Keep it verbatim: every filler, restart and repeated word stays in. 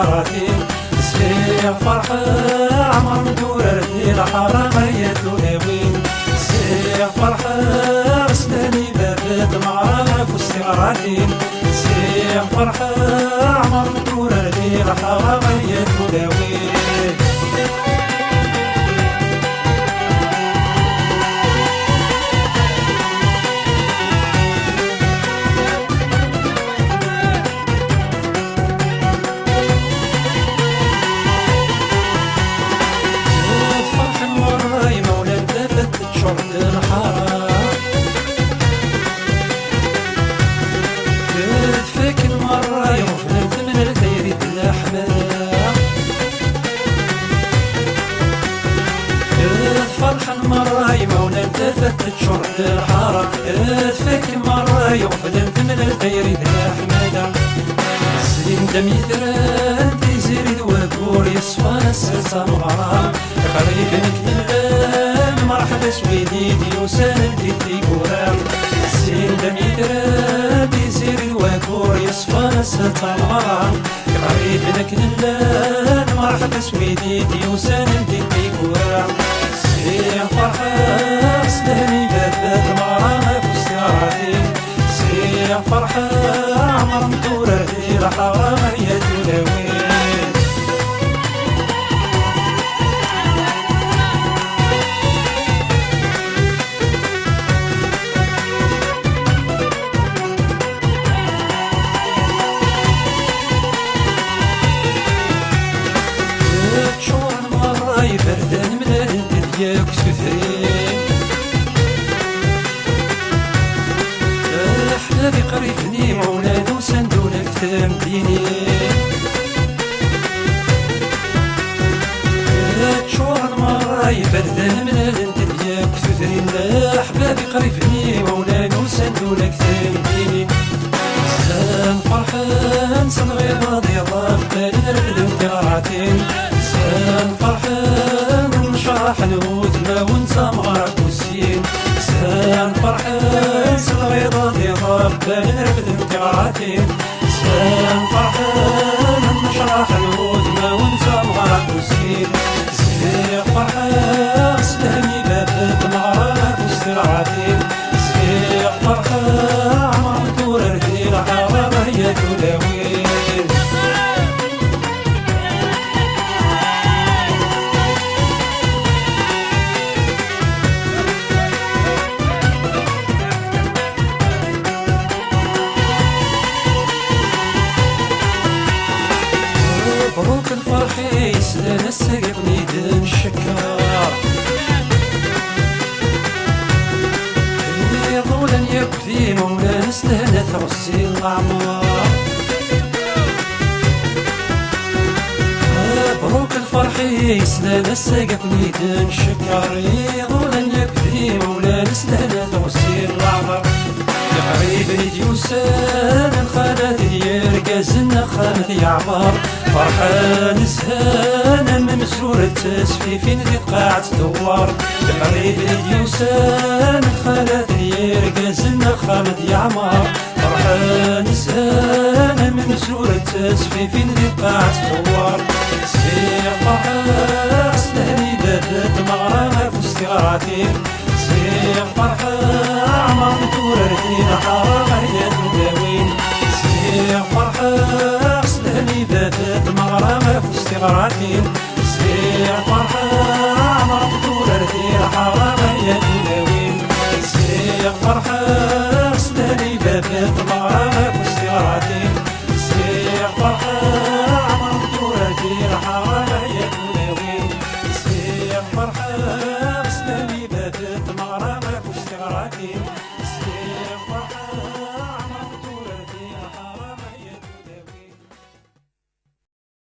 Ratin, sliɣ ferḥeɣ, ɛmer n durar di lḥara ay tulawin. Sliɣ ferḥeɣ, slan i bab tmeɣra ɣef ustiɣratin. Sliɣ ferḥeɣ, ɛmer n durar di lḥara ay tulawin. Ferḥen merra imawlan, tafat teččur d lḥara. Tfakken merra iɣeblan, temlal tayri d leḥmala. Ferḥen merra imawlan, tafat teččur d lḥara. Tfakken merra iɣeblan, temlal tayri d leḥmala. Slin-d am yitran, tiziri d waggur yeṣfan, ass-a d tameɣra. Iqriben akken llan, merḥba s wid i d-yusan di tiggura. Slin-d am yitran, tiziri d waggur yeṣfan, ass-a d tameɣra. Iqriben akken llan, merḥba s wid i d-yusan di tiggura. Sliɣ ferḥeɣ, s lehni baba tmeɣra ɣef ustiɣratin. Sliɣ ferḥeɣ, ɛmer n durar di lḥara ay tulawin. Ččuren merra iberdan, mlalen-d deg-k tudrin. Leḥbab iqriben imawlan usan-d ula deg temdinin. Ččuren merra iberdan, mlalen-d deg-k tudrin. Leḥbab iqriben imawlan usan-d ula deg temdinin. Zhan ferḥen s lɣiḍa d iḍ, qqlen refden tiɣratin. Zhan ferḥen, nnecraḥen wudmawen d tameɣra n ussin. Zhan ferḥen s lɣiḍa d iḍ, qqlen refden tiɣratin. Zhan ferḥen, nnecraḥen wudmawen d tameɣra n ussin. Sliɣ ferḥeɣ, s lehni bab tmeɣra ɣef ustiɣratin. Sliɣ ferḥeɣ, ɛmer n durar di lḥara ay tulawin. Mebruk lferḥ i yeslan ass-agi, aql-i d ncekkeṛ. Iḍulan yakk d imawlan s lehna tɣessi leɛmer. Mebruk lferḥ i yeslan ass-agi, aql-i d ncekkeṛ. Iḍulan yakk d imawlan s lehna tɣessi leɛmer. Iqriben i d-yusan, lxalat d yirgazen, axxam ad yeɛmer. Ferḥen zhan am msur d tasfifin di tqaɛet dewwar. Iqriben i d-yusan, lxalat d yirgazen, axxam ad yeɛmer. Ferḥen zhan am msur d tasfifin di tqaɛet dewwar. Sliɣ ferḥeɣ s lehni bab tmeɣra ɣef ustiɣratin. Sliɣ ferḥeɣ, ɛmer n durar di lḥara ay tulawin. Sliɣ ferḥeɣ, s lehni bab tmeɣra ɣef ustiɣratin. Sliɣ ferḥeɣ, ɛmer n durar di lḥara ay tulawin. Sliɣ ferḥeɣ, s lehni bab tmeɣra ɣef ustiɣratin. Sliɣ ferḥeɣ, ɛmer n durar di lḥara